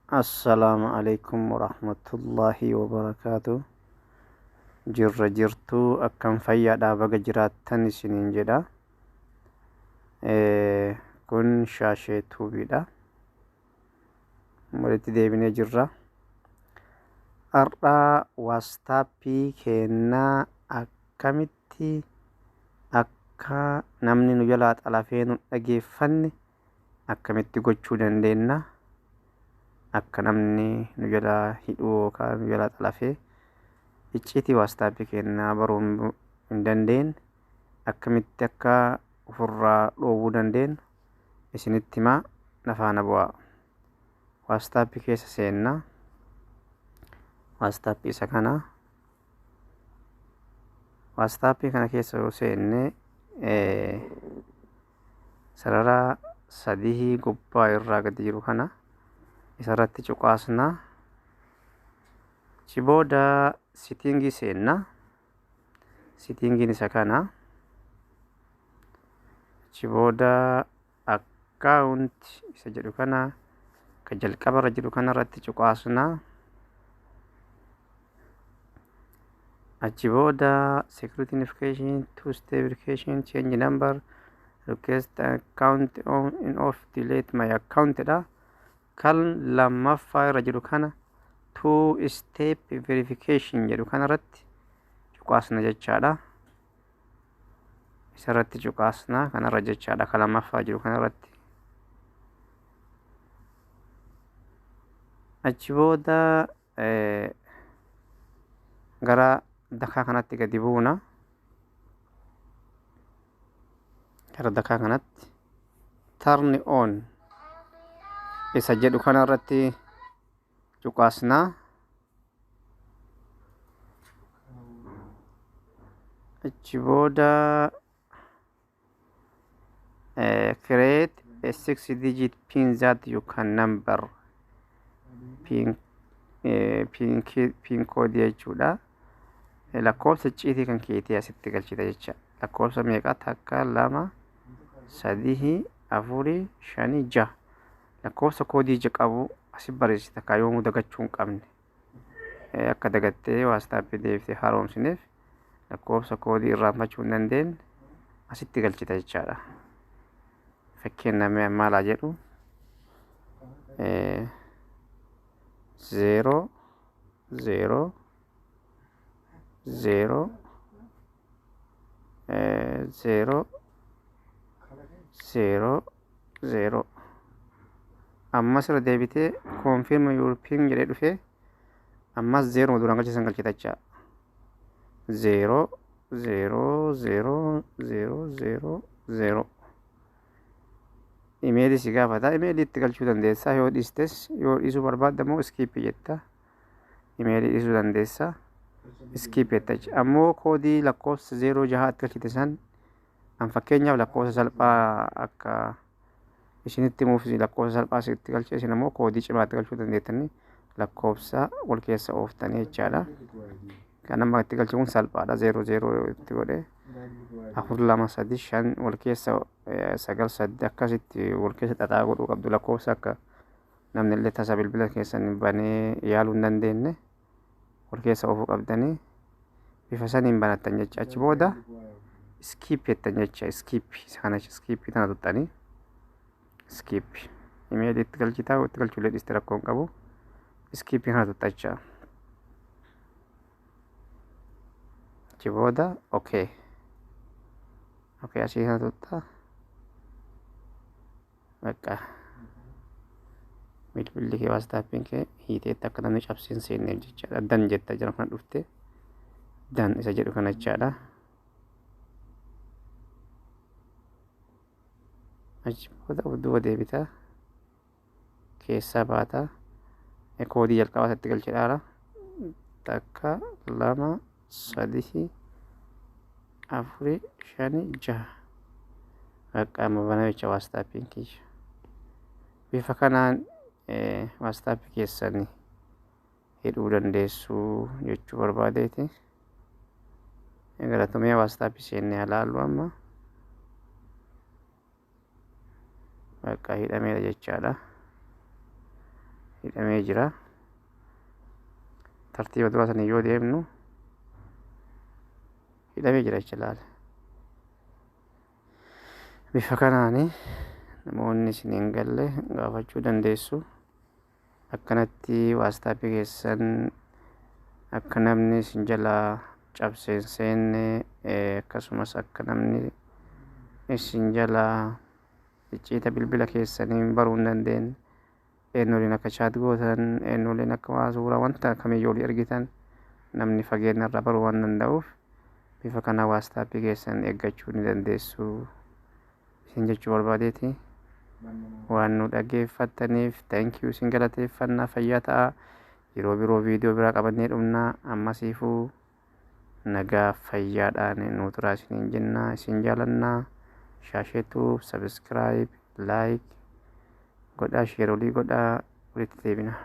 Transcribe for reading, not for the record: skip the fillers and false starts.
Assalaamu alaikum warahmatullaahi wabarakaatu. Jirra jirtuu, akkam fayyaadhaa? Baga jiraattan isiniin jedha. Kun Shaashee Tuubiidha. Walitti deebinee jirra. Har'aa WhatsAppii keenyaa akkamitti akka namni nu jalaa xalafee nu dhageeffanne akkamitti gochuu dandeenya? Akka namni nu jalaa hidhuu yookaan nu jalaa xalafee icciitii WhatsAppii keenyaa baruu hin dandeenye akkamitti akka ofirraa dhoowwuu dandeenyu isinitti himaa, na faana bu'aa. WhatsAppii keessa seennaa. WhatsAppii isa kana. WhatsAppii kana keessa yoo seenne, sarara sadii gubbaa irraa gadi jiru kana isarratti cuqaasna. Achi booda settingii seenna. Settingiin isa kana. Achi booda account isa jedhu kana, ka jalqabarra jiru kanarratti cuqaasna. Achi booda security notification, two step verification, change number, request account on and off, delete my account dha. Kan lammaffaa irra jiru kana, two step verification jedhu kanarratti cuqaasna jechaadha. Isarratti cuqaasna kanarra jechaadha, kan lammaffaa jiru kanarratti. Achi booda gara dakaa kanatti gadi buuna. Gara dakaa kanatti turn on isa jedhu kanarratti cuqaasna. Achi booda create a six digit pin that you can number pin, pin, pin code jechuudha. Lakkoofsa icciitii kan keetii asitti galchita jecha. Lakkoofsa meeqa? Takka, lama, sadii, afurii, shanii, jaha. Lakkoofsa koodii ija qabu asi barreessita, ka yoomuu dagachuu hin qabne. Akka dagattee WhatsAppii deebiftee haaromsineef lakkoofsa koodii irraanfachuu hin dandeenye asitti galchita jechaadha. Fakkeenyaaf maalaa jedhu, 0 0 0 0 0 0. Ammas irra deebitee confirm your pin jedhee dhufee, ammas zeeroo duraan galchisan galchita jecha, 0 0 0 0 0 0. Imeelii si gaafata, imeelii itti galchuu dandeessa. Yoo dhiistes, yoo dhiisuu barbaadde immoo skip jetta. Imeelii dhiisuu dandeessa, skip jetta. Ammoo koodii lakkoofsa zeeroo jaha itti galchite san, an fakkeenyaaf lakkoofsa salphaa akka isinitti himuuf lakkoofsa salphaa itti galche. Isin ammoo koodii cimaa itti galchuu dandeettanii, lakkoofsa wal keessa ooftanii jechaadha. Kan amma itti galche kun salphaadha. Zeeroo zeeroo itti godhe, afur, lama, sadi, shan wal keessa, sagal, saddi, akkasitti wal keessa xaxaa godhuu qabdu. Lakkoofsa akka namni illee tasa bilbila keessan banee yaaluu hin dandeenye wal keessa oofuu qabdanii, bifa saniin banattan jecha. Achi booda skip jettan jecha. Skip isa kana, skip tana tuxxanii skip. Imeelii itti galchitaa, itti galchuullee dhiiste rakkoo hin qabu. Skip kana tuxxachaa. Achi booda okay, asii kana tuxxa. Bakka bilbilli kee, WhatsAppiin kee hiiteetti akka namni cabsee hin seenneef jechaadha. Done jetta jira kana dhufte, done isa jedhu kana jechaadha. Achi booda of duuba deebitaa, keessaa baataa, koodii jalqabaa isatti galchidhaara. Takka, lama, sadii, afurii, shani, jaha. Bakka amma baname jecha WhatsAppiin kiyya. Bifa kanaan WhatsAppii keessan hidhuu dandeessu jechuu barbaadeeti. Galatomee. WhatsAppii seennee haa laallu amma. Bakka hidhameera jechaadha. Hidhamee jira. Tartiiba dura sanii yoo deemnu hidhamee jira jecha laala. Bifa kanaani namoonni isin hin galle gaafachuu dandeessu. Akkanatti WhatsAppii keessan akka namni isin jalaa cabsee hin seenne, akkasumas akka namni isin jalaa icciita bilbila keessanii baruu hin dandeenye, eenyu waliin akka chat gootan, eenyu waliin akka waa suuraa wanta kamiyyuu walii ergitan namni fageenya irraa baruu waan danda'uuf, bifa kana WhatsAppii keessan eeggachuu ni dandeessu isin jechuu barbaadeeti. Waan nu dhaggeeffattaniif thank you, isin galateeffannaa. Fayyaa ta'a. Yeroo biroo viidiyoo biraa qabannee dhumnaa. Ammasiifuu nagaa fayyaadhaan nu turaa isiniin jennaa. Isin jaalannaa. Shaasheetu subscribe, like godhaa, share olii godhaa. Walitti deebina.